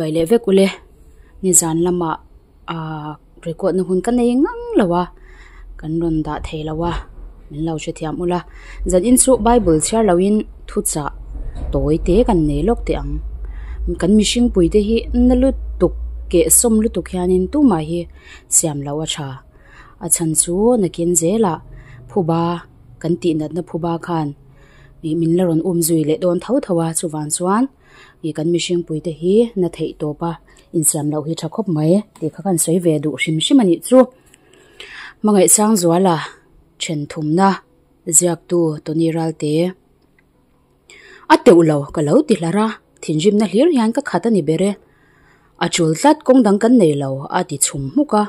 Bai leh vek ule, nizan lamah aaa record na hun ka nei ngang lo a, kan rawn dah thei lo a, min lo hrethiam ula. Zan in chu bible chhiar lo in thuchah tawi te kan nei lawk teh ang. Kan mihring pui te hi na lutuk keh sawm lutuk hian in tumah hi siam loh a tha. A chhan chu nakin zelah phuba kan tih natna phuba khan ih min la rawn um zui leh dawn tho tho a chuvang chuan. Ih kan mihring pui te hi na theih tawp a insiam loh hi tha khawp mai tih kha kan sawi ve duh hrim hrim a nih chu. Hmangaihsangzuala then thumna ziaktu Tony Ralte a teuh lo ka lo ti hlar a thinrimna hlir hian ka khat a ni ber e. A tul tlat kawng dang kan nei lo a ti chhum hmuk a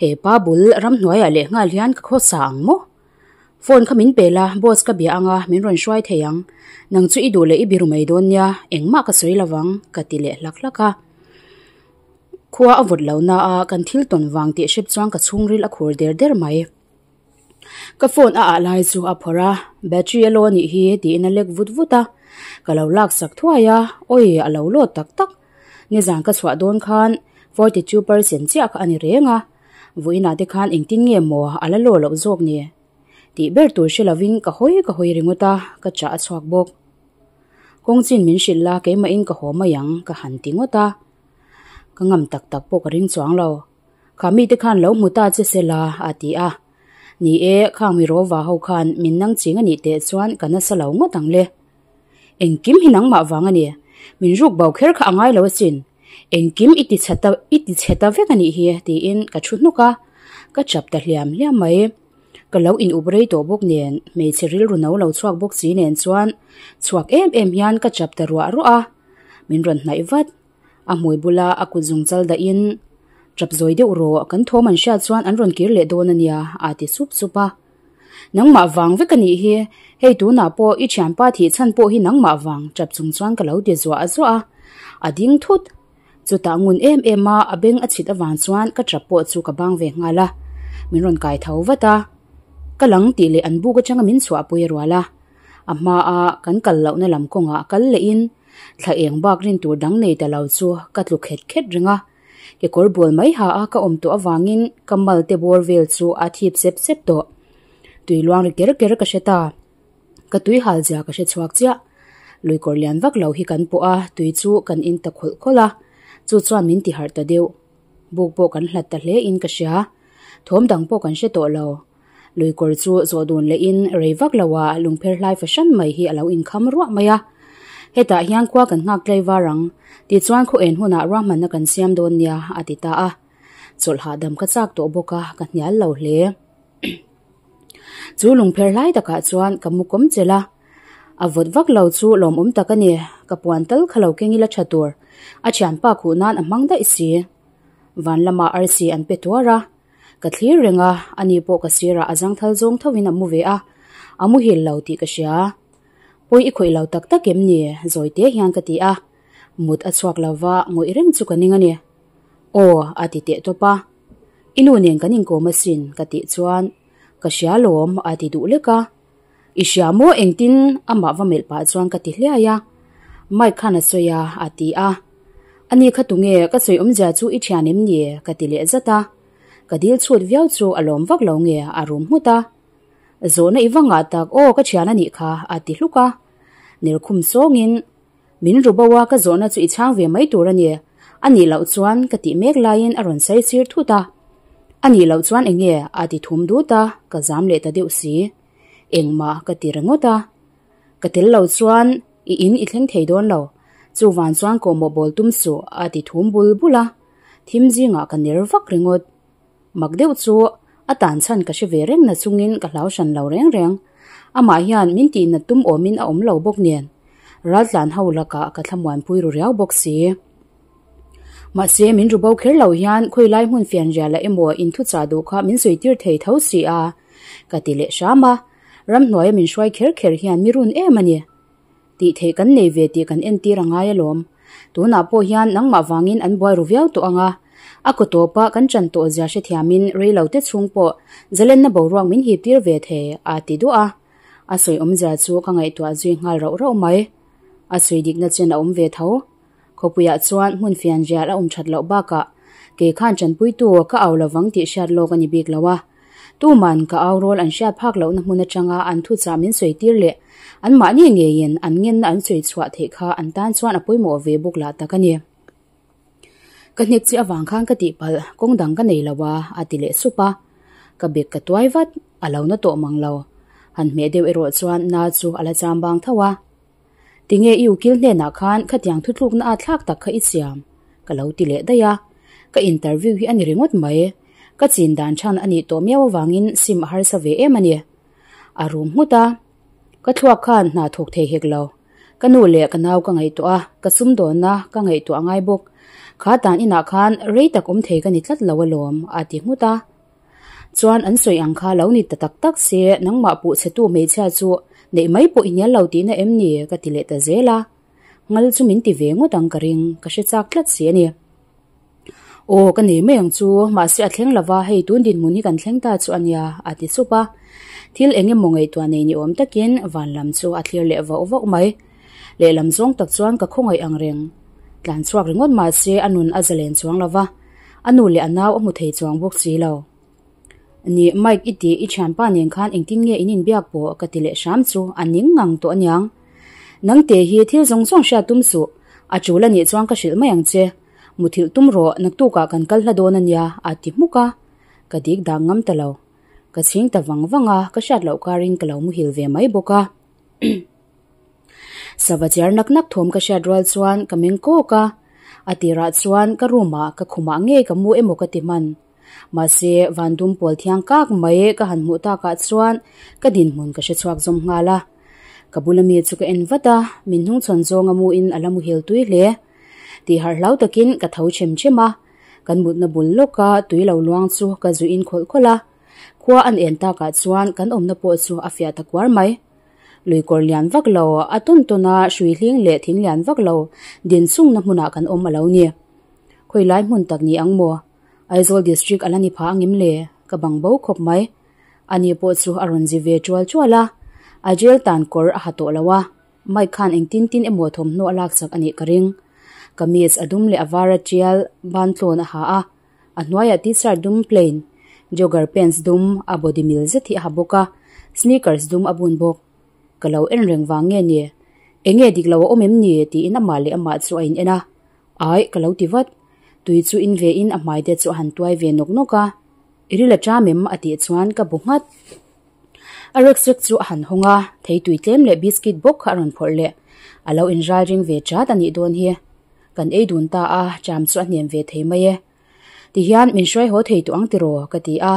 he pa bul ramhnuaiah leh nghal hian ka khawsa ang maw. Phone kha min pe la, boss ka bia anga min rawn hruai thei ang. Nang chu i duh leh i biru mai dawn nia, engmah ka sawi lovang, ka ti leh hlak hlak a. Khua a vawt lo na a, kan thil tawn vang tih hrep chuan ka chhungril a khur der der mai. Ka phone a ah lai chu a phawrh a, battery a law anih hi tiin a lek vut vut a. Ka lo laksak thuai a, awi a lo lawt tak tak. Nizan ka chhuah dawn khan 42 percent chiah kha a ni reng a. Vawiinah te khan engtin nge maw a la law loh zawk ni? Tih ber tur hre lovin ka hawi ka hawi ringawt a, ka chah a chhuak bawk. Kawng chin min hrilh la keimahin ka haw mai ang ka han ti ngawt a. Ka ngam tak tak pawh ka ring chuang lo. Kha mite khan lo hmu ta che se la a ti a. Ni e, khang mi rawva ho khan min nang ching a nih teh chuan ka nasa lo ngawt ang le. Engkim hi nangmah vang a ni. Min ruk bo kher kha a ngai lo asin. Engkim i ti chhe ta i ti chhe ta vek a nih hi tiin ka thu hnuk a, ka chap ta hliam hliam mai. Ka lo in up rei tawh bawk nen, hmeichhe rilru no lo chhuak bawk si nen chuan chhuak em em hian ka chap ta ruah ruah a, min rawn hnaih vat. A hmui bula a kut zung chal dahin, Chap zawi deuh rawh, kan thawm an hriat chuan an rawn kir leh dawn a nia a ti sup sup a. Nangmah vang vek a nih hi, hei tunah pawh i thianpa thih chhan pawh hi nangmah vang tap chung chuan ka lo ti zuah zuah a, a ding thut. Chutah ngun em em a, a beng a chhit avang chuan ka tap pawh chu ka bang ve nghal a, min rawn kai tho vat a. Ka lang tih leh an buk atanga min chhuahpui a rual a, a hma a kan kal lohna lam kawngah kal lehin thla eng bak rin tur dang nei ta lo chu ka tlu khet khet reng a. Kekawr bual mai ha a ka awm tawh avangin ka mal te bawr vel chu a thip sep sep tawh. Tui luang ri ker ker ka hre ta. Ka tui hal zia ka hre chhuak chiah. Lui kawr lian vak lo hi kan pawh a, tui chu kan in ta khawlh khawlh a. Chu chuan min ti harh ta deuh. Buk pawh kan hlat ta hle in ka hria. Thawm dang pawh kan hre tawh lo. Lui kawr chu zawh dun lehin rei vak lo ah lungpher hlai fahran mai hi a lo inkham ruah mai a. Hetah hian khua kan nghak tlai var ang, tichuan khaw en hunah ruahmanna kan siam dawn nia, a ti ta a. Chawlh hahdam ka chak tawh bawk a, ka hnial lo hle. Chu lungpher hlai takah chuan ka mu kawm chelh a, a vawt vak lo chu lawmawm tak a ni, ka puan tal kha lo keng ila tha tur, a thianpa khuh nan a hmang daih si. Van lamah arsi an pe tuar a. Ka thlir reng a, ani pawh ka sirah a zangthal zawng thovin a mu ve a, a muhil lo tih ka hria. Pawi i khawih lo tak tak em ni? Zawi te hian ka ti a, mut a chhuak lova ngawih reng chu ka ning a ni. Aw, a ti teh tawp a. I nu nen kan inkawm asin ka tih chuan, Ka hria lawm a ti duh lek a. I hria maw engtin amah va melh pah chuan ka ti hliai a. Mike khan a sawi a, a ti a. Ani kha tunge ka sawi awmzia chu i thian em ni? ka ti leh zat a. Ka dil chhut viau chu a lawm vak lo nge a rum nghut a. Zawhna i va ngah tak aw ka thian a nih kha a ti hluk a. Nerkhum sawngin min ru bo a ka zawhna chu i chhang ve mai tur a ni. A nih loh chuan ka tih mek laiin a rawn sawi sir thut a. A nih loh chuan eng nge a ti thum dut a, ka zam leh ta deuh si. Engmah ka ti ringawt a. Ka tel lo chuan i in i thleng thei dawn lo. Chuvan chuan kawhmawh bawl tum suh a ti thum bul bul a. Thim zingah ka ner vak ringawt. Mak deuh chu a tan chhan ka hre ve reng na chungin ka hlau hran lo reng reng. Amah hian min tihnat tum awmin a awm lo bawk nen. Raltlan ho lakah ka thlamuanpui ru riau bawk si. Mahse min ru bo kher lo hian khawilai hmun fianrial ah emaw inthuchah duh kha min sawitir thei tho si a, ka ti leh hram a. Ramhnuaia min hruai kher kher hian mi run em a ni. Tih theih kan nei ve tih kan entir a ngai alawm. Tunah pawh hian nangmah vangin an buai ru viau tawh ang a. A kaw tawpa kan ṭan tawh zia hrethiamin rei lo te chhung pawh zalenna boruak min hip tir ve thei a ti duah a. A sawi awmzia chu ka ngaihtuah zui nghal rauh rauh mai. A sawi dikna chen a awm ve tho. Khawpuiah chuan hmun fianrial a awm that loh bakah kei khan tanpuitu ka au lovang tih hriat lawk a ni bik lo a. Tuman ka au rawl an hriat phak lohna hmun atanga an thuchah min sawi tir leh anmahni ngeiin an ngenna an sawi chhuah theih kha an tan chuan a pawimawh ve bawk lah tak a ni. Ka hnek che avang khan ka tihpalh kawng dang ka nei lo a, a ti leh sup a. Ka bek ka tuai vat, a lo na tawh mang lo. Han hmeh deuh erawh chuan na chu a la cham bang tho a. Tinge i ukil hnenah khan khatiang thutlukna a thlak tak kha i siam? Ka lo ti leh daih a. Ka interview hi a ni ringawt mai. Ka chin dan chhan a nih tawh miau avangin sim a harsa ve em a ni. A rum nghut a. Ka thluak khan hna thawk thei hek lo. Ka nu leh ka nau ka ngaihtuah a, ka sumdawnna ka ngaihtuah a ngai bawk. Kha tan inah khan rei tak awm thei ka ni tlat lo alawm, a ti nghut a. Chuan an sawi ang kha lo ni ta tak tak se, nangmah puh chhetu hmeichhia chu neih mai pawh i hnial lo tihna em ni? ka ti leh ta zel a. Ngal chu min ti ve ngawt ang ka ring, ka hre chak tlat si a ni. Aw, ka nei mai ang chu, mahse a thleng lova, hei tun dinhmun hi kan thleng ta chu a nia, a ti sup a. Thil eng emaw ngaihtuah nei ni awm takin van lam chu a thlir leh vauh vauh mai. Lehlam zawng tak chuan ka khawngaih ang reng. Tlan chhuak ringawt mahse a nun a zalen chuang lova, a nu leh a nau a hmu thei chuang bawk si lo. Ni, Mike i tih i thianpa nen khan engtin nge in inbiak pawh ka ti leh hram chu a ning ngang tawh aniang. Nangte hi thil zawng zawng hriat tum suh, a tul anih chuan ka hrilh mai ang che. Muthilh tum rawh, naktukah kan kal hla dawn ania, a ti hmuk a. Ka dik dang ngam ta lo. Ka chhing ta vang vang a, ka hriat loh karin ka lo muhil ve mai bawk a. Sava chiar nak nak thawm ka hriat rual chuan ka meng kawk a, a tirah chuan ka room ah ka khumah ngei ka mu emaw ka ti hman. Mahse, van dum pawl thiang kak mai ka han hmuh takah chuan ka dinhmun ka hre chhuak zawm nghal a. Ka bula mi chu ka en vat a, min hnungchhawn zawnga muin a la muhil tui hle. Tih harh hlau takin ka tho chem chem a, kan mutna bul lawka tui lo luang chu ka zuiin khawlh khawlh a. Khua an en takah chuan kan awmna pawh chu a fiah ta kuar mai. Lui kawr lian vak lo, a tawn tawn a hrui hling leh thing lian vak lo din chungna hmunah kan awm a lo ni. Khawi lai hmun tak ni ang maw? Aizawl District a la ni phah angem le? Ka bang bo khawp mai. Ani pawh chu a rawn zi ve tual tual a, a jail tan kawr a ha tawh lo a. Mike khan engtin tin emaw thawmhnaw a lak chak a nih ka ring. Kamis a dum leh a var a tial ban tlawn a ha a, a hnuaiah t-shirt dum plain, jogger pants dum a body mil zet hi a ha bawk a, sneakers dum a bun bawk. Ka lo en reng vang nge ni? Enge dik lo a awm em ni? tiin amah leh amah chu a in en a. Aih, ka lo ti vat. Tui chu in ve in a hmai te chu a han tuai ve nawk nawk a. I ril a ṭam em? a tih chuan ka bu nghat. A rucksack chu a han hawng a, thei tui tlem leh biscuit bawk kha a rawn phawrh leh. A lo inral ring ve chat a nih dawn hi. Kan ei dun ta a, ṭam chu a hnem ve thei mai e. Tihian min hruai haw thei tawh ang tiraw? ka ti a.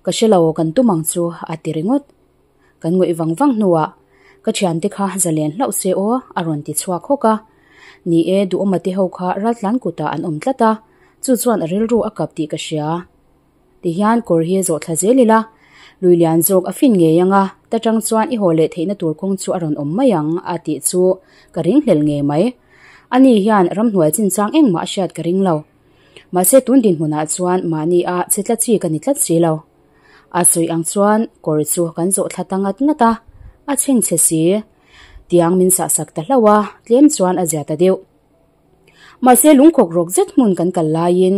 Ka hre lo, kan tum ang chu, a ti ringawt. Kan ngawih vang vang hnuah, Ka thiante kha zalen hlauh se aw, a rawn ti chhuak hawk a. Ni e, Duhawma te ho kha raltlan kutah an awm tlat a, chu chuan a rilru a kap tih ka hria. Tihian kawr hi zawh thla zel ila, lui lian zawk a fin ngei ang a, ta tang chuan i haw leh theihna tur kawng chu a rawn awm mai ang, a tih chu ka ringhlel ngei mai. Ani hian ramhnuai chinchang engmah a hriat ka ring lo. Mahse tun dinhmunah chuan mahni a che tlat chi ka ni tlat si lo. A sawi ang chuan kawr chu kan zawh thla ta ngat ngat a, a chhengchhe si. Tiang min sahsak ta hlauh a, tlem chuan a zia ta deuh. Mahse lungkhawk rawk zet hmun kan kal laiin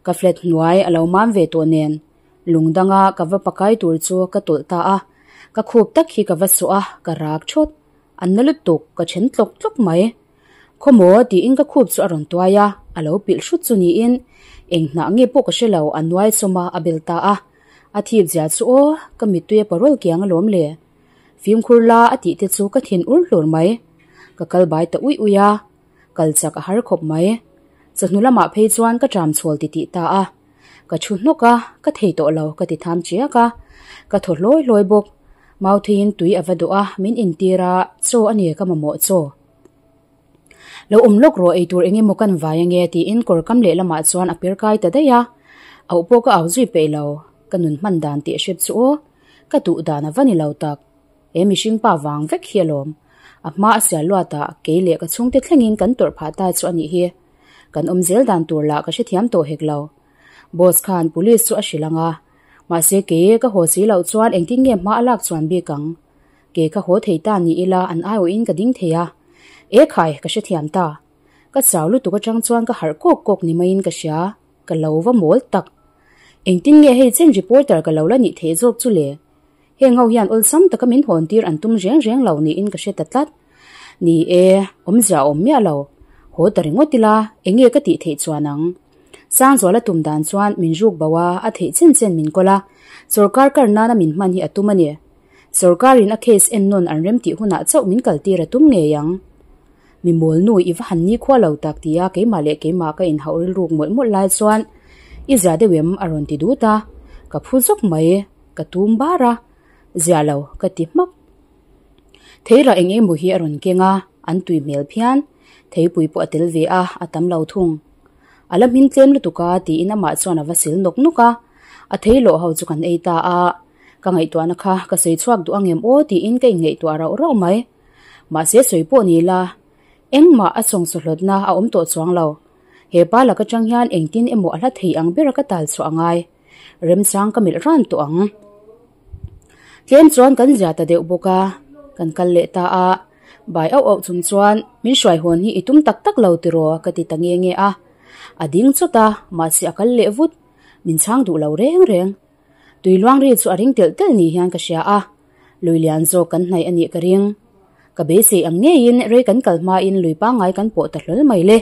ka flat hnuai a lo mam ve tawh nen lung danga ka va pakai tur chu ka tawlh ta a, ka khup tak hi ka va suah a, ka rak thawt. An na lutuk, ka then tlawk tlawk mai. Khawmaw tiin ka khup chu a rawn tuai a, a lo pilh hrut chu niin eng hnah nge pawh ka hre lo, a nuai chawm a, a bel ta a. A thip zia chu aw, ka mittui a parawl kiang alawm le. Fimkhur la a tih te chu ka thin ur hlur mai. Ka kal bai ta uih uih a, kal chak a har khawp mai. Chawhnu lamah phei chuan ka ṭam chhawl titih ta a. Ka thu hnawk a, ka thei tawh lo ka ti tham chiak a. Ka thaw hlawi hlawi bawk. Mautheiin tui a va duh a, min intir a, chaw a ni ka mamawh chaw. Lo awm lawk rawh eitur eng emaw kan vai ange tiin kawr kam leh lamah chuan a pir kai ta daih a. Auh pawh ka au zui peih lo. Ka nun hman dan tih hrep chu aw. Ka duh dan a va ni lo tak. He mihring pa vang vek hi alawm. A hma a sial luat ah kei leh ka chhungte thlengin kan tawrh phah ta chu a nih hi. Kan awm zel dan tur lah ka hrethiam tawh hek lo. Boss khan police chu a hrilh ang a. Mahse kei ka haw si loh chuan engtin nge hma a lak chuan bik ang. Kei ka haw thei ta ni ila an aiawhin ka ding thei a. E khai, ka hrethiam ta. Ka chau lutuk atang chuan ka harh kawk kawk ni maiin ka hria, ka lo va mawl tak. Engtin nge hei chen reporter ka lo la nih theih zawk chu le? Heng ho hian awlsam taka min hawn tir an tum reng reng lo niin ka hre ta tlat. Ni e, awmzia a awm miah lo. Haw ta ringawt ila, enge ka tih theih chuan ang? Sangzuala tum dan chuan min ruk bo a, a theih chen chen min kawl a, sawrkar kar nana min hman hi a tum a ni. Sawrkarin a case en nawn an remtih hunah chauh min kaltir a tum ngei ang. Mi mawl nu i va han nikhua lo tak tia keimah leh keimah ka inhauh rilruk mawlh mawlh lai chuan i zia deuh em a rawn ti dut a, ka phu zawk mai, ka tum bar a, zia lo ka ti hmak. Theirah eng emaw hi a rawn keng a, an tui hmel phian, theipui pawh a tel ve a, a tam lo thung. A la hmin tlem lutuk a tiin amah chuan a va sil nawk nawk a, a theilawh ho chu kan ei ta a, ka ngaihtuahna kha ka sawi chhuak duh ang em aw tiin ka inngaihtuah rauh rauh mai. Mahse sawi pawh ni la, engmah a chawngchawhlawtna a awm tawh chuang lo. He pa lak atang hian engtin emaw a hla thei ang bera ka tal chhuah a ngai. Remchang ka melh ran tawh ang. Tlem chuan kan zia ta deuh bawk a, kan kal leh ta a. Bai auh auh chung chuan min hruai hawn hi i tum tak tak lo tiraw ka ti ta nge nge a. A ding chawt a, mahse a kal leh vut. Min chhang duh lo reng reng. Tui luang ri chu a ring telh telh ni hian ka hria a, lui lian zawk kan hnaih a nih ka ring. Ka beisei ang ngeiin rei kan kal hmain lui pangngai kan pawh ta hlawl mai le.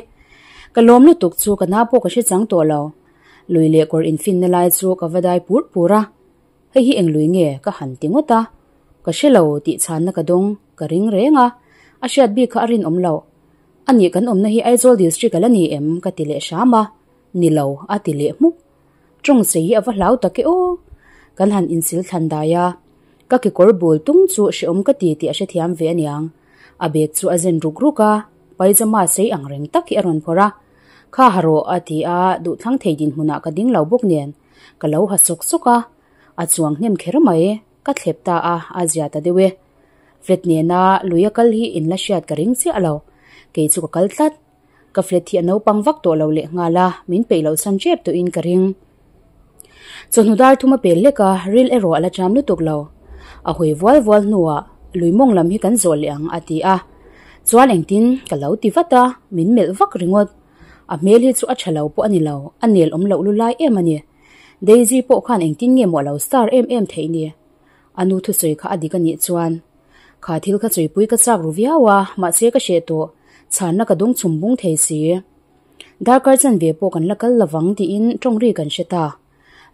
Ka lawm lutuk chu ka na pawh ka hre chang tawh lo. Lui leh kawr infinna lai chu ka va dai pur pur a, hei hi eng lui nge ka han ti ngawt a, ka hre lo tih chhanna ka dawng ka ring reng a, a hriat bik kha a rinawm loh. A nih kan awmna hi Aizawl District a la ni em ka ti leh hram a, ni lo a ti leh hmuk. Tawng sei hi a va hlau tak e aw! Kan han insil thlan dai a, ka kekawr bul tung chu hrehawm ka ti tih a hrethiam ve aniang. A bag chu a zen ruk ruk a, paijama sei ang reng tak hi a rawn phawrh a. Kha ha rawh a ti a, duhthlang thei dinhmunah ka ding lo bawk nen ka lo ha sawk sawk a, a chuang hnem kher mai, ka thlep ta a, a zia ta deuh e. Flat nena lui a kal hi in la hriat ka ring chiah lo, kei chu ka kal tlat. Ka flat hi a naupang vak tawh lo leh nghal a, min peih loh san tep tawhin ka ring. Chawhnu dar thum a pel lek a, ril erawh a la cham lutuk lo. A hawi vual vual hnuah lui mawng lam hi kan zawh leh ang a ti a. Chuan engtin ka lo ti vat a, min melh vak ringawt. A hmel hi chu a tha lo pawh a ni lo, a nel awm loh lu lai em a ni. Daisy pawh khan engtin nge maw a lo star em em theih ni? A nu thusawi kha a dik a nih chuan kha thil kha chawipui ka chak ru viau a, mahse ka hreh tawh, chhanna ka dawng chhum bung thei si. Darkar chanve pawh kan la kal lovang tiin tawng ri kan hre ta.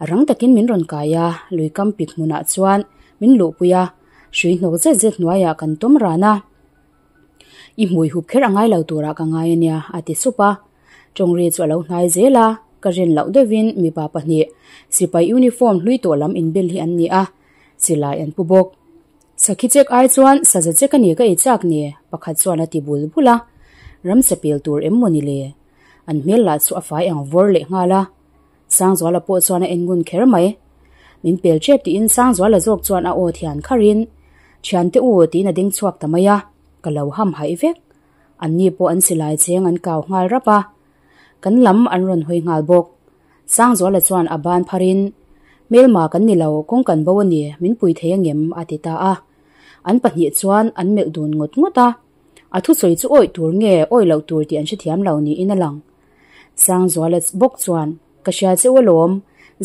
Rang takin min rawn kai a, lui kam pik hmunah chuan min luhpui a, hrui hnawk zet zet hnuaiah kan tawm ran a. I hmui hup kher a ngai lo turah ka ngai a nia, a ti sup a. Tawngri chu a lo hnai zel a, ka rin loh deuhin mipa pahnih sipai uniform hlui tawh lam inbel hi an ni a, silai an pu bawk. Sakhi chek ai chuan saza chek a ni ka ei chak ni, pakhat chuan a ti bul bul a. Ramsa pel tur em maw ni le? An hmel lah chu a fai ang vawr leh nghal a. Sangzuala pawh chuan a en ngun kher mai. Min pel tep tiin Sangzuala zawk chuan a aw thian kharin, Thiante u tiin a ding chhuak ta mai a, ka lo ham haih vek. Anni pawh an silai cheng an kau nghal rap a, kan lam an rawn hawi nghal bawk. Sangzuala chuan a ban pharin, Hmelma kan ni lo, kawng kan bo a ni, min pui thei angem? a ti ta a. An pahnih chuan an melh dun ngawt ngawt a, a thusawi chu awih tur nge awih loh tur tih an hrethiam lo niin a lang. Sangzuala bawk chuan, Ka hria che u alawm,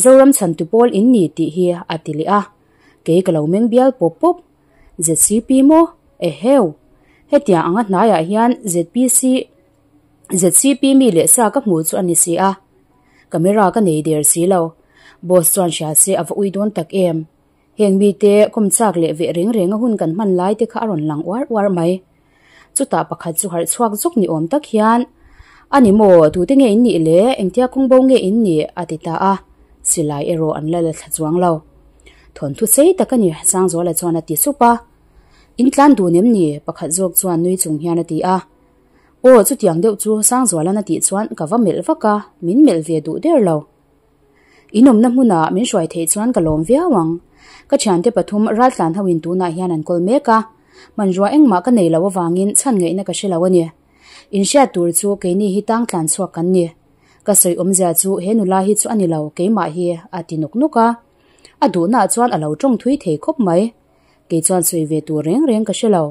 Zoram chhantu pawl in ni tih hi a ti leh a. Kei ka lo meng bial pawp pawp. ZCP maw? Eheu! Hetiang anga hnaiah hian ZPC ZCP mi leh sa ka hmuh chu a ni si a. Camera ka nei der si lo. Boss chuan hria se a va ui dawn tak em. Heng mite kawm chak leh veh reng renga hun kan hman lai te kha a rawn lang uar uar mai. Chutah pakhat chu harh chhuak zawk ni awm tak hian, A ni maw, tute nge in nih le? Engtia kawng bo nge in nih? a ti ta a. Silai erawh an la la thla chuang lo. Thawnthu sei tak a ni, Sangzuala chuan a ti sup a. In tlan dun em ni? Pakhat zawk chuan nui chung hian a ti a. Aw, chutiang deuh chu Sangzuala'n a tih chuan ka va melh vak a, min melh ve duh der lo. In awmna hmunah min hruai theih chuan ka lawm viau ang. Ka thiante pathum raltlan ho in tunah hian an kawl mek a, hmanrua engmah ka nei loh avangin chhan ngaihna ka hre lo a ni. In hriat tur chu keini hi tang tlan chhuak kan ni. Ka sawi awmzia chu he nula hi chu a ni lo keimah hi a ti nawk nawk a. A duhnaah chuan a lo tawng thui thei khawp mai. Kei chuan sawi ve tur reng reng ka hre lo.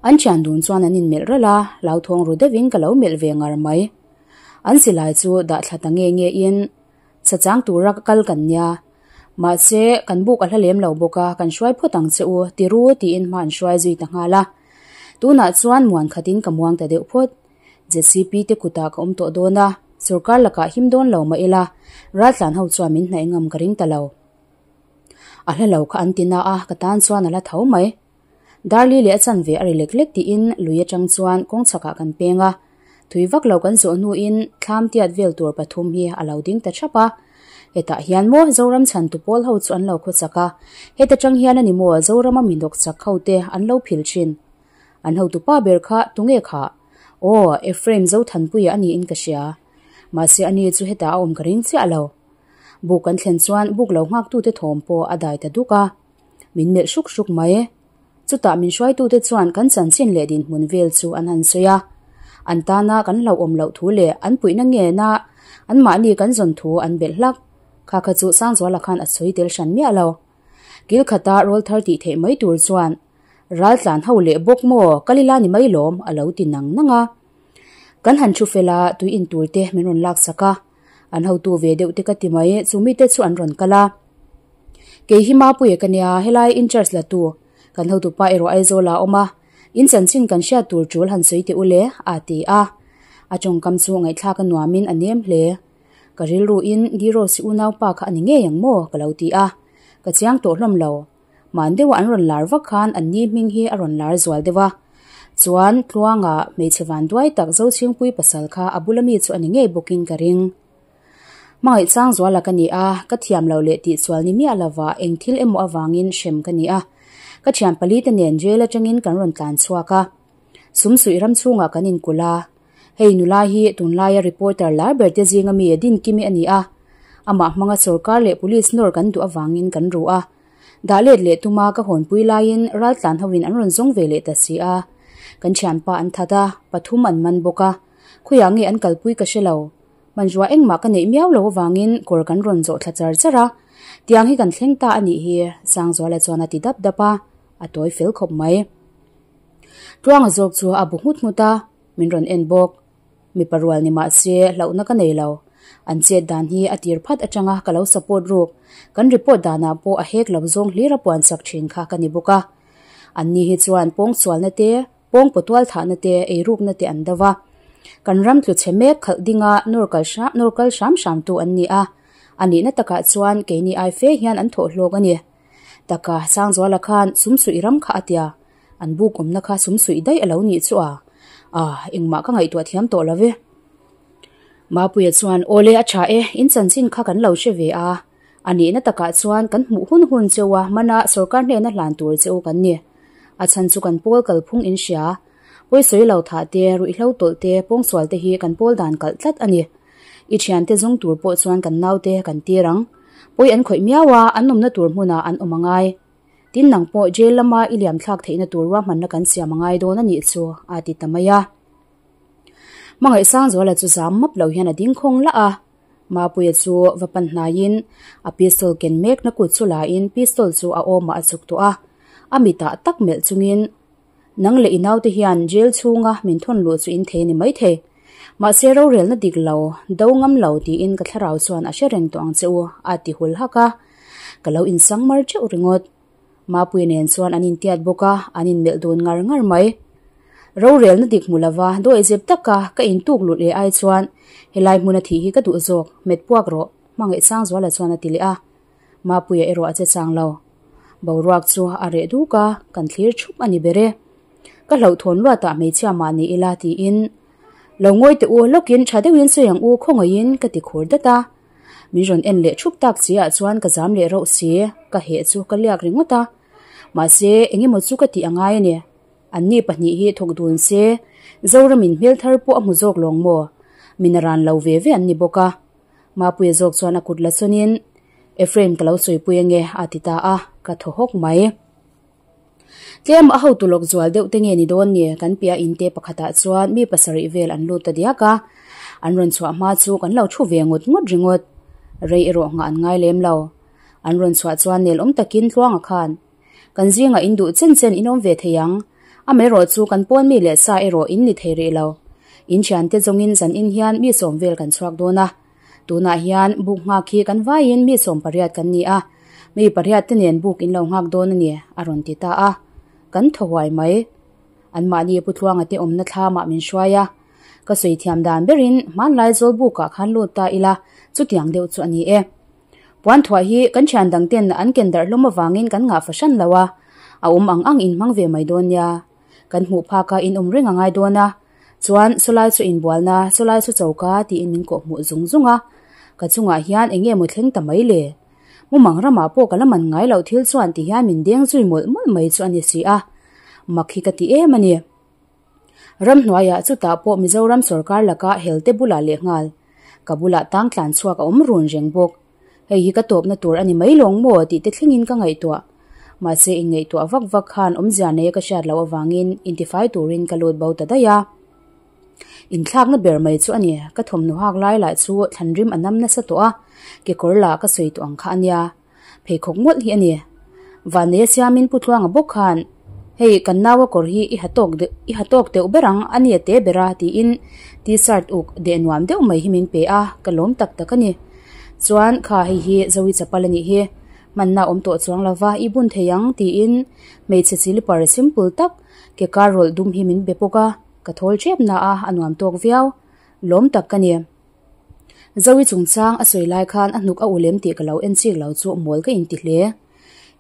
An thian dun chuan an inmelh ralh a, hlauthawng ru deuhin ka lo melh ve ngar mai. An silai chu dah thla ta nge nge in, Sachang tura ka kal kan nia. Mahse, kan buk a hla lem lo bawk a, kan hruai phawt ang che u, ti ru tiin hma an hruai zui ta nghal a. Tunah chuan muan khatin ka muang ta deuh phawt. ZCP te kutah ka awm tawh dawn a, sorkar lakah him dawn lo mah ila, raltlan ho chuan min hnaih ngam ka ring ta lo. A hla lo kha an ti na a, ka tan chuan a la tho mai. Darli leh a chanve a ri lek lek tiin lui atang chuan kawng chhakah kan peng a, thui vak lo kan zawh hnuin thlam tiat vel tur pathum hi a lo ding ta thap a. Hetah hian maw Zoram chhantu pawl ho chu an lo khawchak a, heta tang hian a ni maw Zorama mi nawk chak ho te an lo phil thin. An hotu pa ber kha tunge khah? Aw, Ephraim Zothanpuia a niin ka hria. Mahse ani chu hetah a awm ka ring chiah lo. Buk kan thlen chuan buk lo nghaktute thawm pawh a dai ta duk a. Min melh hruk hruk mai. Chutah min hruaitute chuan kan chanchin leh dinhmun vel chu an han sawi a. An tana kan hlauhawm loh thu leh an puihna ngena anmahni kan zawn thu an belh hlak. Kha kha chu Sangzuala khan a sawi tel hran miah lo. Kil khata rawl thar tih theih mai tur chuan Raltlan ho leh bawk maw kal ila ni mai lawm a lo ti nang nang a. Kan han thu fel a, tui in tur te min rawn lak sak a. An hotu ve deuh te ka ti mai, chu mite chu an rawn kal a. Kei hi Mapuia ka nia, helai in charge la tu. Kan hotu pa erawh Aizawl ah a awm a, in chanchin kan hriat tur tul han sawi teh u le, a ti a. A tawngkam chu ngaihthlak a nuamin a nem hle. Ka rilru in Diros i unaupa kha a ni ngei ang maw ka lo ti a, ka chiang tawh hlawm lo. Hman deuha an rawn lar vak khan an ni hming hi a rawn lar zual deuh a. Chuan Tluanga hmeichhe vanduai tak Zochhingpui pasal kha a bula mi chu a ni ngei bawkin ka ring. Hmangaih chang zuala ka ni a, ka thiam lo leh tihsual ni miah lova eng thil emaw avangin hrem ka ni a. Ka thian pali te nen jail atangin kan rawn tlan chhuak a. Sumsuih ram chhungah kan inkulh a. Hei nula hi tunlaia reporter lar ber te zinga mi Dinkimi a ni a. Amah hmanga sorkar leh police nawr kan duh avangin kan ru a. Dah let leh tuma ka hawnpui laiin raltlan hoin an rawn zawng ve leh ta si a. Kan thianpa an that a, pathum an man bawk a. Khawiah nge an kalpui ka hre lo. Hmanrua engmah ka neih miau lo avangin kawr kan rawn zawh thla char char a. Tiang hi kan thleng ta a nih hi, Sangzuala chuan a ti dap dap a, a tawi fel khawp mai. Tluanga zawk chu a bu nghut nghut a, min rawn en bawk. Mipa rual ni mah se hlauhna ka nei lo. An chet dan hi a tir phat atanga ka lo support ruk. Kan report danah pawh a hek lo zawng hlir a puan sak thin kha ka ni bawk a. An ni hi chuan pawng sualna te, pawng pawtual thahna te, eirukna te an do va. Kan ram tlu chhe mek khalh dinga nawr kal hram nawr kal hram hram tu an ni a. A nihna takah chuan keini ai fe hian an thawh hlawk a ni. Taka Sangzuala khan sumsuih ram kha a tia. An buk awmna kha sumsuih daih a lo nih chu a. Ah, engmah ka ngaihtuah thiam tawh lo ve. Mapuia chuan, Awle a tha e, in chanchin kha kan lo hre ve a. A nihna takah chuan kan hmuh hun hun cheu a, hmana sorkar hnena hlan tur che u kan ni. A chhan chu kan pawl kalphung in hria. Pawisawi lo thah te, ruihhlo tawlh te, pawngsual te hi kan pawl dan kalh tlat a ni. I thiante zawng tur pawh chuan kan naute kan tir ang. Pawi an khawih miau a, an awmna tur hmunah an awm a ngai. Tin nang pawh jail lama i liam thlak theihna tur ruahmanna kan siam a ngai dawn a nih chu, a ti ta mai a. Hmangaih Sangzuala chu zam map lo hian a ding khawng lah a. Mapuia chu va pan hnaiin a pistol ken mekna kut chu lain pistol chu a awmah a chuk tawh a. A mitah tak melh chungin Nang leh i naute hian jail chhunga min thawn luh chu in thei a ni maithei. Mahse rorelna dik lo, do ngam lo tiin ka thlarau chuan a hre reng tawh ang che u, a ti hul hak a. Ka lo insang mar teuh ringawt. Mapuia nen chuan an intiat bawk a, an inmelh dun ngar ngar mai. Rorelna dik hmu lova dawihzep taka ka intuk lut leh ai chuan helai hmuna thih hi ka duh zawk, hmet puak rawh, Hmangaih Sangzuala chuan a ti leh a. Mapuia erawh a che chang lo. Boruak chu a reh duk a, kan thlir thup a ni ber e. Ka hlauhthawn luatah hmeichhia mah ni ila tiin lo ngawi teh u lawkin tha deuhin sawi ang u khawngaihin ka ti khur dat a. Min rawn en leh thup tak chi ah chuan ka zam leh rauh si, ka heh chu ka liak ringawt a. Mahse engemaw chu ka tih a ngai a ni. Anni pahnih hi thawk dun se, Zoramin hmel thar pawh a hmu zawk lawng maw? Min a ran lo ve ve an ni bawk a. Mapuia zawk chuan a kut la chawnin, Ephraim ka lo sawipui ange a ti ta a, ka thaw hawk mai. Tlem a hotu lawk zual deuh te nge ni dawn ni, kan piah in te pakhatah chuan mi pasarih vel an lut ta diak a, an rawn chhuah hma chu kan lo thu ve ngawt ngawt ringawt. Rei erawh nghah an ngai lem lo. An rawn chhuah chuan nel awm takin Tluanga khan, Kan zingah in duh chen chen in awm ve thei ang. Amaherawhchu kan pawn mi leh sa erawh in ni thei rih lo. In thiante zawngin zanin hian mi sawm vel kan chhuak dawn a. Tunah hian buk nghak hi kan vaiin mi 18 kan ni a, mi pariat te nen buk in lo nghak dawn a ni, a rawn ti ta a. Kan thaw huai mai. Anmahni Pu Tluanga te awmna thlamah min hruai a. Ka sawi thiam dan berin hmanlai zawl bukah khan lut ta ila, chutiang deuh chu a ni e. Puan thuah hi kan thian dang ten an ken darh hlawm avangin kan ngah fahran lo a, a awm ang ang in hmang ve mai dawn nia. Kan hmuh phaka in awm reng a ngai dawn a, chuan sawlai chu inbualna, sawlai chu choka tiin min kawh hmuh zung zung a. Ka chungah hian eng nge maw thleng ta mai le? Mumang ramah pawh ka la man ngai loh thil chuan ti hian min deng zui mawlh mawlh mai chu a ni si a, mak hi ka ti em a ni. Ramhnuaiah chutah pawh Mizoram sorkar laka helte bulah lehnghal ka bulah tang tlan chhuak a awm run reng bawk. Hei hi ka tawpna tur a ni mai lawng maw tih te thlengin ka ngaihtuah. Mahse inngaihtuah vak vak khan awmzia neia ka hriat loh avangin intifai turin ka lut bo ta daih a. Inthlakna ber mai chu a ni, ka thawmhnaw hak lai lah chu thlanrim a nam nasa tawh a, kekawr lah ka sawi tawh ang kha a nia. Pheikhawk mawlh hi a ni. Vanneia siamin Pu Tluanga bawk khan, Hei, kan naua kawr hi i ha tawk deuh, i ha tawk deuh ber ang, a nia te ber a, tiin T-shirt uk deh nuam deuh mai hi min pe a, ka lawm tak tak a ni. Chuan, kha hei hi Zoe chapal a nih hi, hmanna awm tawh chuang lova i bun thei ang, tiin hmeichhe silipar simple tak, ke kar rawlh dum hi min be bawk a, ka thawl tep na a, a nuam tawk viau. Lawm tak ka ni. Zoe chungchang a sawi lai khan a hnuk a u lem tih ka lo en chik lo chu mawl ka inti hle.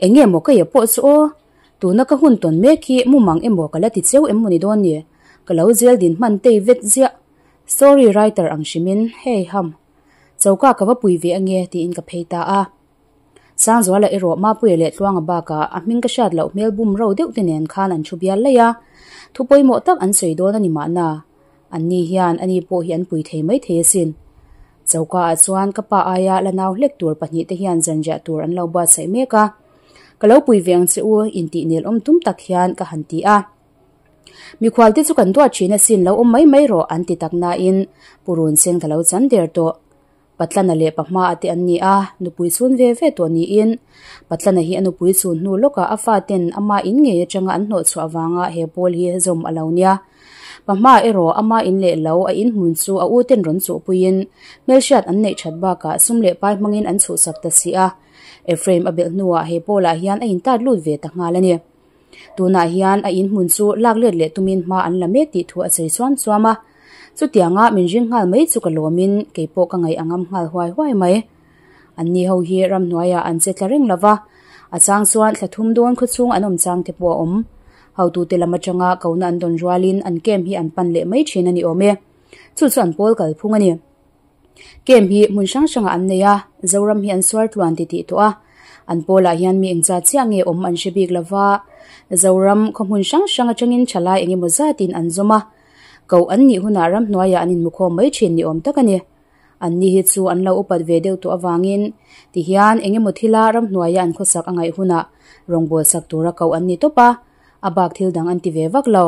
Eng nge maw ka ia pawh chu aw? Tuna ka hun tawn mek hi mumang emaw ka la ti cheu em maw ni dawn ni? Ka lo zel din hman tei vet ziah. Story writer ang hrimin, hei ham. Choka ka va pui ve ange tiin ka phei ta a. Sangzuala erawh Mapuia leh Tluanga bakah a hming ka hriat loh hmel bum ro deuh te nen khan an thu bial laih a. Thu pawimawh tak an sawi dawn a ni mahna. Anni hian ani pawh hi an pui thei maithei asin. Choka ah chuan ka pa aia la nau hlek tur pahnihte hian zanriah tur an lo buatsaih mek a. Ka lo pui ve ang che u, intih nel awm tum tak hian ka han ti a. Mikhualte chu kan duat thin asin lo awm mai mai rawh an ti tak nain purun sen ka lo chan der tawh. Patlana leh pahma te an ni a, nupui chhun ve ve tawh niin Patlana hi a nupui chhun hnu lawkah a faten ama in ngei atanga an hnawhchhuah avanga he pawl hi zawm a lo nia. Pahma erawh ama in leh lo a in hmun chu a uten rawn chuhpuiin hmelhriat an neih that bakah sum leh pai hmangin an chhuhsak ta si a. Ephraim a belh hnuah he pawlah hian a intat lut ve ta nghal a ni. Tunah hian a in hmun chu lak let leh tumin hma an la mek tih thu a sawi chuam chuam a. Chutianga min ring nghal mai chu ka lawmin kei pawh ka ngaih a ngam nghal huai huai mai. Anni ho hi ramhnuaiah an che tla reng lova, a chang chuan thla thum dawn khawchhung an awm chang te pawh a awm. Hotute lam atanga kohna an dawn rualin an camp hi an pan leh mai thin a ni awm e. Chu chu an pawl kalphung a ni. Camp hi hmun hrang hrangah an nei a, Zoram hi an suar tluan ti tih tawh a. An pawlah hian mi engzat chiah nge awm an hre bik lova, Zoram khaw hmun hrang hrang atangin thalai eng emaw zatin an zawm a. Koh an nih hunah ramhnuaiah an inmukhawm mai thin ni awm tak a ni. Anni hi chu an lo upat ve deuh tawh avangin tihian eng emaw thila ramhnuaia an khawsak a ngaih hunah rawngbâwl sak tura koh an ni tawp a, a bak thil dang an ti ve vak lo.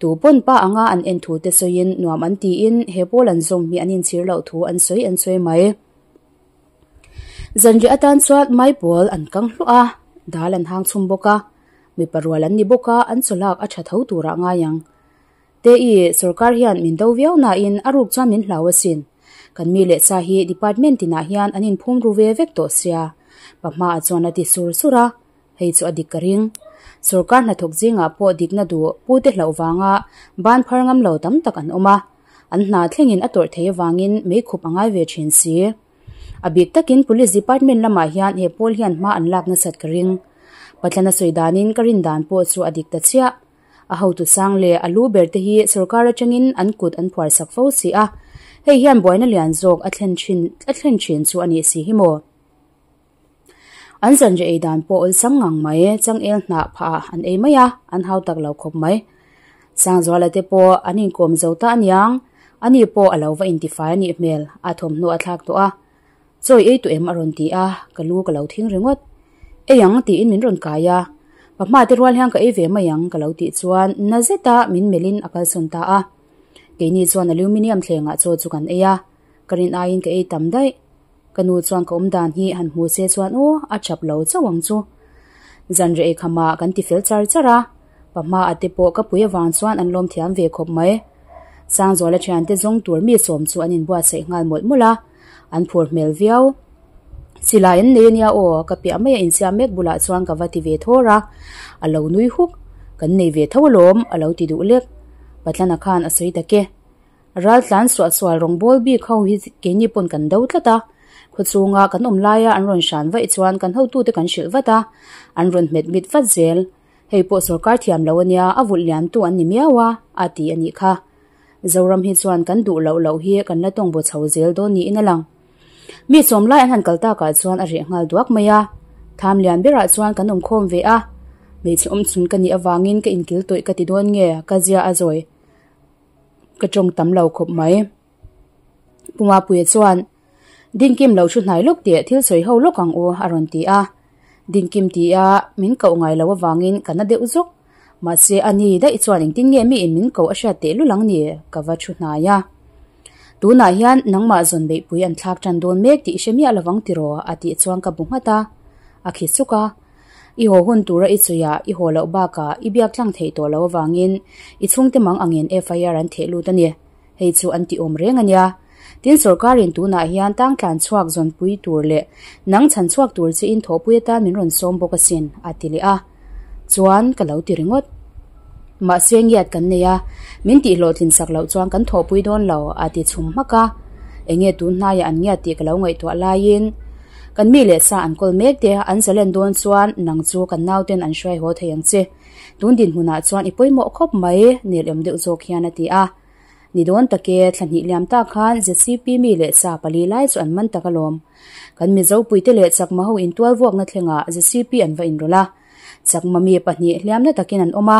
Tu pawn pa anga an en thu te sawiin nuam an tiin he pawl an zawm hi an inchhir loh thu an sawi an sawi mai. Zanriah atan chuan maipawl an kang hluah a, dal an hang chhum bawk a, mipa rual an ni bawk a, an chawlak a tha tho turah ngai ang. Te-i, sorkar hian min do viau nain a ruk chuan min hlau asin. Kan mi leh sa hi department tinah hian an inphum ru ve vek tawh sia. Pa hmaah chuan a ti sur sur a, Hei chu a dik ka ring. Sorkar hnathawk zingah pawh dikna duh pute hlauh vanga ban phar ngam lo tam tak an awm a, an hna thlengin a tawrh thei avangin meikhup a ngai ve thin si. A bik takin Police Department lamah hian he pawl hian hma an lak nasat ka ring. Pathlana sawi danin ka rin dan pawh chu a dik ta chiah. A hotu sang leh a lu ber te hi sorkar atangin an kut an phuar sak fo si a, hei hian buaina lian zawk a thlen thin a thlen thin chu a nih si hi maw? An zanriah ei dan pawh awlsam ngang mai, changel hnah phah an ei mai a, an hau tak lo khawp mai. Sangzuala te pawh an inkawm zo ta aniang, ani pawh a lo va intifai a nih hmel, a thawmhnaw a thlak tawh a. Chawi ei tawh em a rawn ti a, ka lu ka lo thing ringawt. Ei ang tiin min rawn kai a, pa hma te rual hian ka ei ve mai ang ka lo tih chuan na zeta min melhin a kalsawn ta a. Keini chuan aluminium thlengah chaw chu kan ei a, ka rin aiin ka ei tam daih. Ka nu chuan ka awm dan hi han hmu se chuan aw a chap lo chauh ang chu. Zanriah ei khamah kan ti fel char char a, Pahma a te pawh ka pui avang chuan an lawm thiam ve khawp mai. Sangzuala thiante zawng tur mi sawm chu an inbuatsaih nghal mawlh mawlh a, an phur hmel viau. Silai an nei ania aw, ka piah mai a insiam mek bulah chuan ka va ti ve thawr a, a lo nui huk. Kan nei ve tho alawm, a lo ti duh lek. Patlana khan a sawi tak e. Raltlan suahsual rawngbawl bik ho hi keini pawn kan do tlat a, khawchhunga kan awm laia an rawn hran vaih chuan kan hotute kan hrilh vat a, an rawn hmet mit vat zel. Hei pawh sorkar thiam lo ania, a vulh liantu an ni miau a, a ti a nih kha. Zoram hi chuan kan duh loh loh hi kan la tawng baw chho zel dawn niin a lang. Mi sawm lai an han kal takah chuan a reh nghal duak mai a, tham lian berah chuan kan awm khawm ve a, hmeichhe awm chhun ka nih avangin ka inkil tawih ka ti dawn nge ka zia a zawi. Ka tawng tam lo khawp mai. Pu Mapuia chuan, Dinkim lo thu hnai lawk teh thil sawi ho lawk ang u a rawn ti a. Dinkim ti a min koh ngai lo avangin ka na deuh zawk. Mahse a ni daih chuan engtin nge miin min koh a hriat teh lul ang ni ka va thu hnai a. Tunah hian nangmah zawn beihpui an thlak tan dawn mek tih i hre miah lovang tiraw a tih chuan ka bu nghat a. A khi suk a. I haw hun tura i chawih a, i haw loh bakah i biak tlang theih tawh loh avangin i chhungte mang angin FIR an theh lut a ni. Hei chu an ti awm reng a nia. Tin, sorkarin tunah hian tang tlan chhuak zawnpui tur leh nang chhan chhuak tur chiin thawhpui atan min rawn sawm bawk asin, a ti leh a. Chuan ka lo ti ringawt. Mahse ngiat kan nei a, min tihhlawhtlin sak loh chuan kan thawhpui dawn lo, a ti chhum hmak a. Enge tun hnaiah an ngiat tih ka lo ngaihtuah laiin kan mi leh sa an kawl mek te an zalen dawn chuan nang chu kan nauten an hruai haw thei ang che. Tun dinhmunah chuan i pawimawh khawp mai, nel awm deuh zawk hian a ti a. Ni dawn tak e, thla hnih liam tak khan ZCP mi leh sa pali lai chu an man tak alawm. Kan Mizopuite leh Chakma ho intual vuakna thlengah ZCP an va inrawlh a. Chakma mi pahnih hliamna takin an awm a.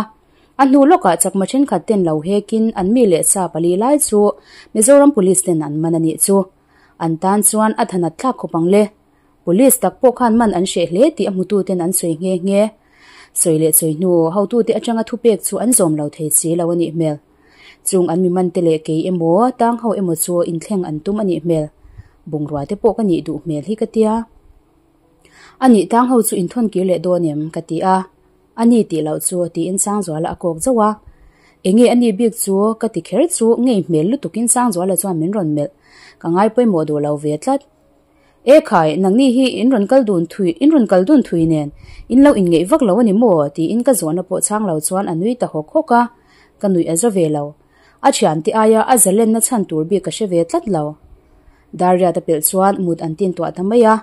A hnu lawkah chakma thenkhat ten lo hekin an mi leh sa pali lai chu Mizoram Police ten an man a nih chu. An tan chuan a thanat thlak khawp ang le. Police tak pawh khan man an hreh hle tih a hmutu ten an sawi nghe nghe. Sawi leh sawi hnu hotute atanga thupek chu an zawm lo thei si lo a nih hmel. Chung an mi man te leh kei emaw tang ho emaw chu inthleng an tum a nih hmel. Bungrua te pawh ka nih duh hmel hi ka tia. A nih tang ho chu inthawn kir leh dawn em? ka ti a. A ni tih loh chu tiin Sangzuala a kawk zauh a. Enge a ni bik chu ka ti kher chu ngei hmel lutukin Sangzuala chuan min rawn melh. Ka ngai pawimawh duh lo ve tlat. E khai, nangni hi in rawn kal dun thui, in rawn kal dun thui nen in lo inngeih vak lo a ni maw? tiin ka zawhna pawh chhang lo chuan a nui ta hawk hawk a. Ka nuih a za ve lo. A thiante aia a zalenna chhan tur bik ka hre ve tlat lo. Dariat a pelh chuan mut an tin tuah ta mai a,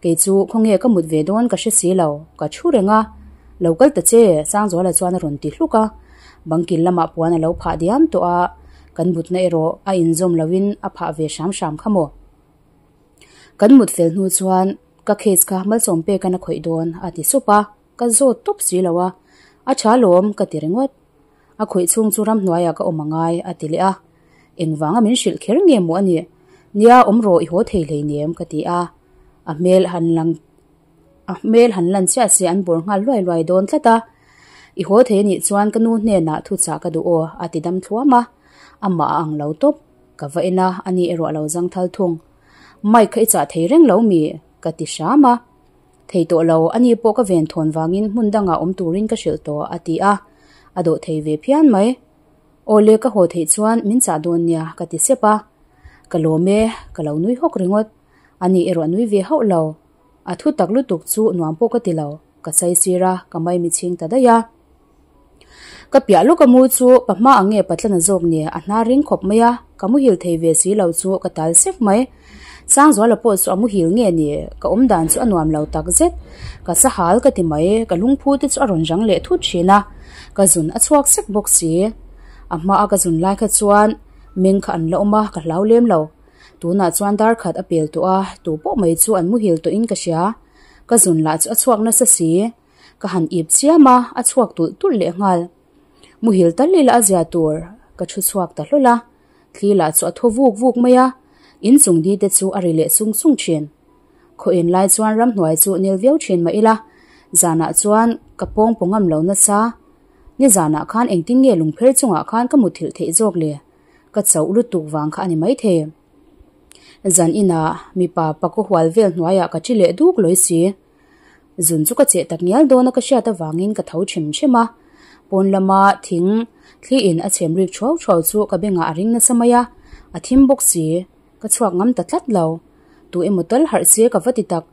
kei chu khawnge ka mut ve dawn ka hre si lo, ka thu reng a. Lo kal ta che, Sangzuala chuan a rawn ti hluk a. Bangkil lamah puan a lo phah diam tawh a, kan mutna erawh a inzawm loin a phah ve hram hram kha maw. Kan mut fel hnu chuan ka case kha malsawm pekan a khawih dawn a ti sup a, ka zawt tawp si lo a, a tha lawm ka ti ringawt. A khawih chhung chu ramhnuaiah ka awm angai, a ti leh a. Engvanga min hrilh kher nge maw a nih? Nia, awm rawh i haw thei hleinem, ka ti a. A hmel han lang a hmel han lan chiah se an bawr nghal luai luai dawn tlat a. I haw thei anih chuan ka nu hnenah thuchah ka duh aw, a ti dam thluam a. Amah a ang lo tawp. Ka va en a, ani erawh a lo zang thal thung. Mike kha i chah thei reng lo mi? ka ti hram a. Thei tawh lo, ani pawh ka ven thawn vangin hmun dangah awm turin ka hrilh tawh, a ti a. A dawh thei ve phian mai. Aw le ka haw theih chuan min chah dawn nia, ka ti sep a. Ka lawm e, ka lo nui hawk ringawt. Ani erawh a nui ve hauh lo. A thu tak lutuk chu nuam pawh ka ti lo, ka chai sir a, ka mai mi chhing ta daih a. Ka piah lawk a mu chu pa hma ang nge patlana zawk nia a hnar ring khawp mai a, ka muhil thei ve si lo chu ka tal sek mai. Sangzuala pawh chu a muhil nge ni, ka awm dan chu a nuam lo tak zet. Ka sahal ka ti mai, ka lungphu te chu a rawn rang leh thut thin a, ka zun a chhuak sek bawk si. A hma a ka zun lai kha chuan meng kha an la awm a, ka hlau lem lo. Tunah chuan dar khat a pel tawh a, tu pawh mai chu an muhil tawhin ka hria. Ka zun lah chu a chhuak nasa si. Ka han ip chiam a, a chhuak tulh tulh leh nghal. Muhil tal ila a zia tur, ka thu chhuak ta hlawl a. Thli lah chu a thaw vuk vuk mai a, inchung ni te chu a ri leh sung sung thin. Khaw en lai chuan ramhnuai chu nel viau thin mah ila, zanah chuan ka pawng paw ngam lo nasa. Nizanah khan engtin nge lungpher chungah khan ka muthilh theih zawk le? Ka chauh lutuk vang kha a ni maithei. Zan inah mipa pakaw hual vel hnuaiah ka thi leh duk lawi si. Zun chu ka cheh tak ngial dawn a ka hriat avangin ka tho chhem chhem a. Pawn lama thing thli in a chhem rik thuau thuau chu ka bengah a ring nasa mai a, a thim bawk si. Ka chhuak ngam ta tlat lo. Tu emaw tal harh se ka va ti tak.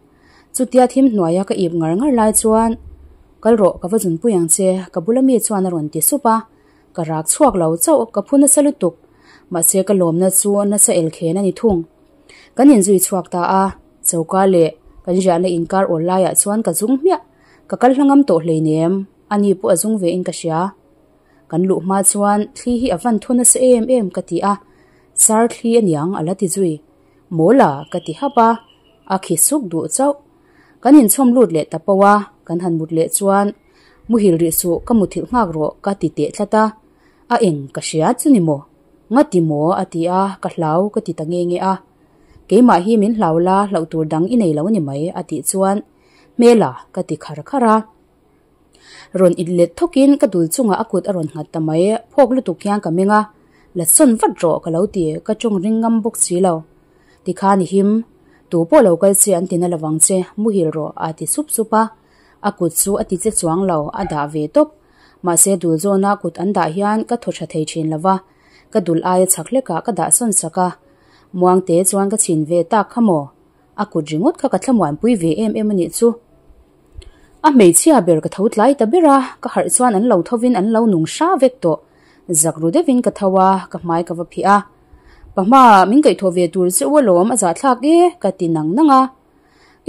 Chutia thim hnuaia ka ip ngar ngar lai chuan, Kal rawh, ka va zunpui ang che, ka bula mi chuan a rawn ti sup a. Ka rak chhuak lo chauh, ka phu nasa lutuk. Mahse ka lawmna chu nasa elkhen a ni thung. Kan inzui chhuak ta a, choka leh kan riahna inkar awl laiah chuan ka zung hmiah. Ka kal hla ngam tawh hleinem, ani pawh a zung ve in ka hria. Kan luh hma chuan thli hi a van thu nasa em em ka ti a, Sir thli aniang a la ti zui. Mawla ka ti hap a, a khi suk duh chauh. Kan inchhawm lut leh ta poh a, kan han mut leh chuan muhil rih suh ka muthilh nghak rawh ka ti teh tlat a, a eng ka hria chu ni maw? Nga ti maw? a ti a, ka hlau ka ti ta nge nge a. Keimah hi min hlau la, hlauh tur dang i nei lo ni mai a tih chuan hmela ka ti khar khar a. Rawn in let thawkin ka dul chungah a kut a rawn nghat ta mai, phawk lutuk hian ka meng a, la sawn vat rawh ka lo ti, ka tawng ring ngam bawk si lo. Tikhan i him, tu pawh lo kal che an ti na lovang che, muhil rawh a ti sup sup a, a kut chu a ti che chuang lo, a dah ve tawp. Mahse dul zawna kut an dah hian ka thaw tha thei thin lo va, ka dul aia chhak hlekah ka dah sawn sak a, Muangte chuan ka chhin ve tak kha maw? A kut ringawt kha ka thlamuanpui ve em em a nih chu. A hmeichhia ber ka tho tlai ta ber a, ka harh chuan an lo thovin an lo nung hra vek tawh. Zak ru deuhin ka tho a, ka hmai ka va phih a. Pahma, min kaihthawh ve tur che u alawm, a zahthlak e, ka ti nang nang a.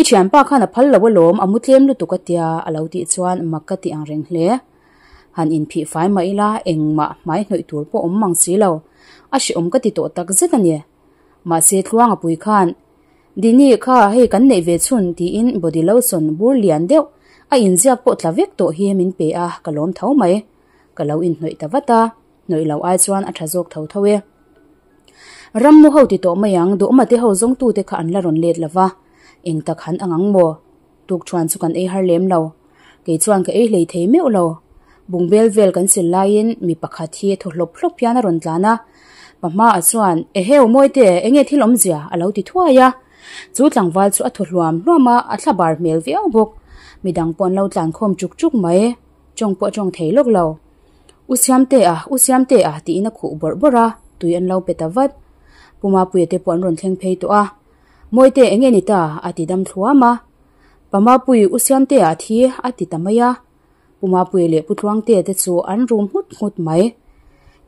I thianpa khan a phal lo alawm, a mu tlem lutuk a tia, a lo tih chuan mak ka ti ang reng hle. Han inphih fai mah ila, engmah hmai hnawih tur pawh awm mang si lo. A hrehawm ka ti tawh tak zet a ni. Mahse Tluanga pui khan, Dini kha hei kan neih ve chhun tiin body lotion bur lian deuh a inziak pawh tla vek tawh hi min pe a, ka lawm tho mai. Ka lo inhnawih ta vat a, hnawih loh ai chuan a tha zawk tho tho e. Rammu ho ti tawh mai ang, duhma te ho zawngtute kha an la rawn let lo va, eng tak han ang ang maw? Tukṭhuan chu kan ei har lem lo. Kei chuan ka ei hlei thei meuh lo. Bungbel vel kan sil laiin mi pakhat hi thaw hlawp hlawp hian a rawn tlan a. Pa hmaah chuan, Eheu Mawite, enge thil awmzia? a lo ti thuai a. Chu tlangval chu a thaw hluam hluam a, a thla bar hmel viau bawk. Midang pawh an lo tlan khawm chuk chuk mai. Tawng pawh a tawng thei lawk lo. U Siamtea, U Siamtea tiin a khuh bawrh bawrh a, tui an lo pe ta vat. Pu Mapuia te pawh an rawn thleng phei tawh a. Mawite enge ni ta? a ti dam thluam a. Pa Mapui U Siamtea a thi a ti ta mai a. Pu Mapui leh Pu Tluangtea te chu an rum nghut nghut mai.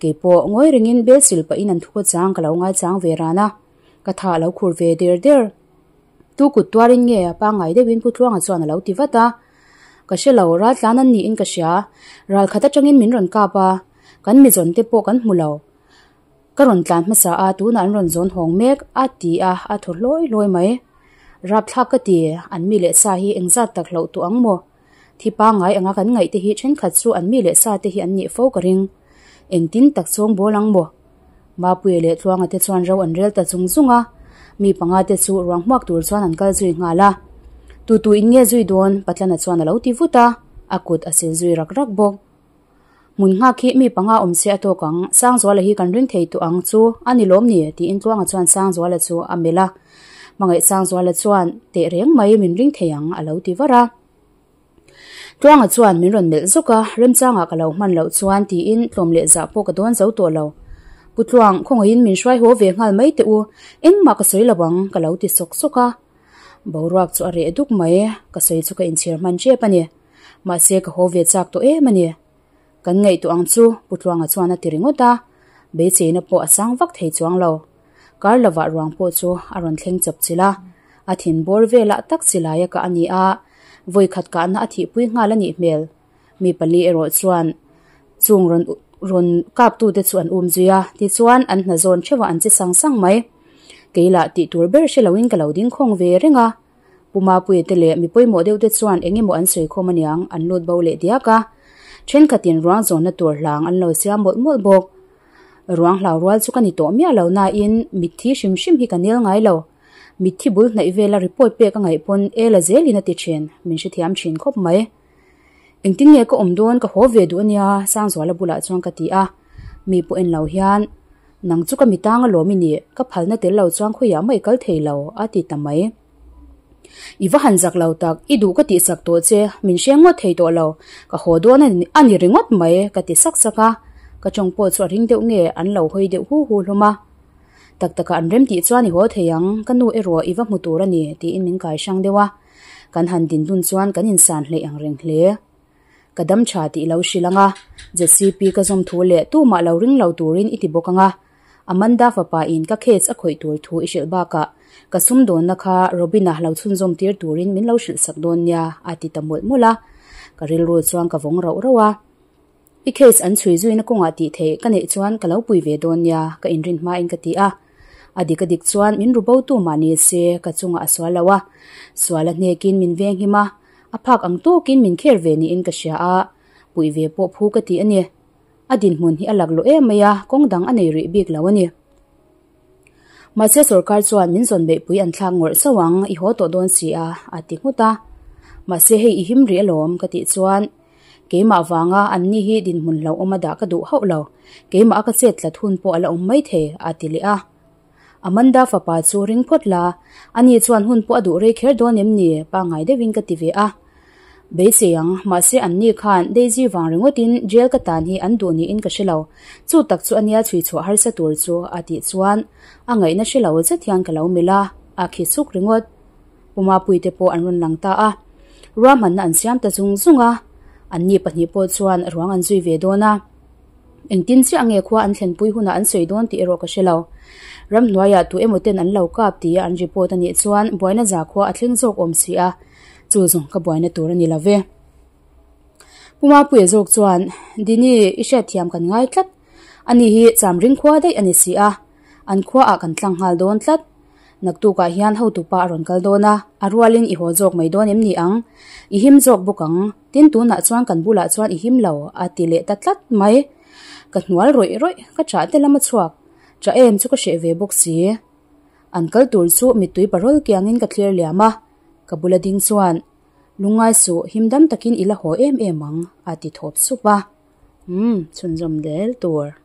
Keipawh ngawi rengin bel sil pahin an thu chang ka lo ngaichang ve ran a. Ka tha a lo khur ve der der. Tu kut tuarin nge a pangngai deuhin Pu Tluanga chuan a lo ti vat a. Ka hre lo, ral tlan an niin ka hria. Ral khat atangin min rawn kap a, kan mizawn te pawh kan hmu lo. Ka rawn tlan hmasa a, tunah an rawn zawn hawng mek a ti a, a thaw hlawi hlawi mai. Rapthlak ka ti, an mi leh sa hi engzat tak hlauh tawh ang maw? Thi pangngai anga kan ngaih te hi thenkhat chu an mi leh sa te hi an nih fo ka ring. Engtin tak chawng bawl ang maw? Mapuia leh Tluanga te chuan ro an rel ta zung zung a, mi panga te chu ruang hmuak tur chuan an kal zui nghal a. Tu tu in nge zui dawn? Patlana chuan a lo ti vut a, a kut a sil zui rak rak bawk. Hmun nghak hi mi panga awm se a tawk ang, Sangzuala hi kan ring thei tawh ang chu a ni lawm ni? tiin Tluanga chuan Sangzuala chu a melh a. Hmangaih Sangzuala chuan teh reng mai min ring thei ang a lo ti var a. Tluanga chuan min rawn melh zuk a, remchangah ka lo hman loh chuan tiin tlawm leh zah pawh ka dawn zo tawh lo. Pu Tluang, khawngaihin min hruai haw ve nghal mai teh u, engmah ka sawi lo ang, ka lo ti sawk sawk a. Boruak chu a reh duk mai, ka sawi chu ka inchhir hman tep a ni. Mahse ka haw ve chak tawh em a ni. Kan ngaihtuah ang chu, Pu Tluanga chuan a ti ringawt a, beicheina pawh a sang vak thei chuang lo. Kar lovah ruang pawh chu a rawn thleng chawp chilh a, a thin bawr velah tak silai a kah a ni a, vawi khat kahna a thihpui nghal a nih hmel. Mi pali erawh chuan chung rawn rawn kaptute chu an um zui a, tichuan an hna zawn theuhah an che sang sang mai. Kei lah tih tur ber hre loin ka lo ding khawng ve reng a, Pu Mapuia te leh mi pawimawh deuh te chuan eng emaw an sawi khawm aniang an lut bo leh diak a, thenkhatin ruang zawnna tur hlang an lo siam mawlh mawlh bawk. Ruang hlau rual chu ka ni tawh miah lo nain mitthi hrim hrim hi ka nel ngai lo. Mitthi bul hnaih vela report pek a ngaih pawn e la zelin a ti thin, min hrethiam thin khawp mai. Engtin nge ka awm dawn ka haw ve duh ania Sangzuala bulah chuan ka ti a, mi pawh en lo hian nang chu ka mitang alawm i nih, ka phalna tel lo chuan khawiah mah i kal thei lo a ti ta mai. I va han zak lo tak, i duh ka tihsak tawh che, min hre ngawt thei tawh lo, ka haw dawn a ni ringawt mai ka ti sak sak a, ka tawng pawh chu a ring deuh nge an lo hawi deuh hu hu hlawm a. Tak takah an rem tih chuan i haw thei ang, ka nu erawh i va hmu tur a ni tiin min kai hrang deuh a, kan han din dun chuan kan insan hleih ang reng hle. Ka dam tha tih lo hrilh ang a, ZCP ka zawm thu leh tumah lo ring lo turin i ti bawk ang a. Amanda fapa in ka case a khawih tur thu i hrilh bakah ka sumdawnna kha Robina lo chhunzawm tir turin min lo hrilh sak dawn nia a ti ta mawlh mawlh a. Ka rilru chuan ka vawng rauh rauh a. I case an chhui zuina kawngah tih theih ka neih chuan ka lo pui ve dawn nia ka inrin hmain ka ti a. A dik a dik chuan min ru bo tu mah ni se ka chungah a sual lo a. Sual a hnekin min venghim a, a phak ang tawkin min kher ve niin ka hria a, puih ve pawh phu ka ti a ni. A dinhmun hi a laklawh em mai a, kawng dang a nei rih bik lo a ni. Mahse sorkar chuan min zawn beihpui an thlak ngawrh chauh ang, i haw tawh dawn si a, a ti nghut a. Mahse hei i him rih alawm ka tih chuan keimah vanga anni hi dinhmun hlauhawm a dah ka duh hauh lo, keimah a ka chet tlat hun pawh a la awm maithei, a ti leh a. Amanda fapa chu ring phawt la, ani chuan hun pawh a duh rei kher dawn em ni? Pangngai deuhin ka ti ve a. Beisei ang, mahse anni khan Daisy vang ringawtin jail ka tan hi an duh niin ka hre lo. Chu tak chu ania chhui chhuah harsa tur chu a tih chuan a ngaihna hre lo zet hian ka lo melh a, a khi suk ringawt. Pumapuite pawh an rawn lang ta a, ruahmanna an siam ta zung zung a, anni pahnih pawh chuan ruang an zui ve dawn a. Engtin chiah nge khua an thlenpui hunah an sawi dawn tih erawh ka hre lo. Ramhnuaiah tu emaw ten an lo kap tia an report a nih chuan buaina za khua a thleng zawk awm si a, chu zawng ka buaina tur a ni lo ve. Pu Mapuia zawk chuan, Dini, i hriatthiam kan ngai tlat. Ani hi Chamring khua daih a ni si a, an khuaah kan tlang nghal dawn tlat. Naktukah hian hotupa a rawn kal dawn a, a rualin i haw zawk mai dawn em ni ang? I him zawk bawk ang, tin tunah chuan kan bulah chuan i him lo, a ti leh ta tlat mai. Ka hnual rawih rawih, ka chah te lam a chhuak. Chah em chu ka hreh ve bawk si. An kal tur chu mittui parawl kiangin ka thlir liam a, ka bula ding chuan, Lungngai suh, him dam takin i la haw em em ang, a ti thawp sup a. Umm, chhunzawm del tur.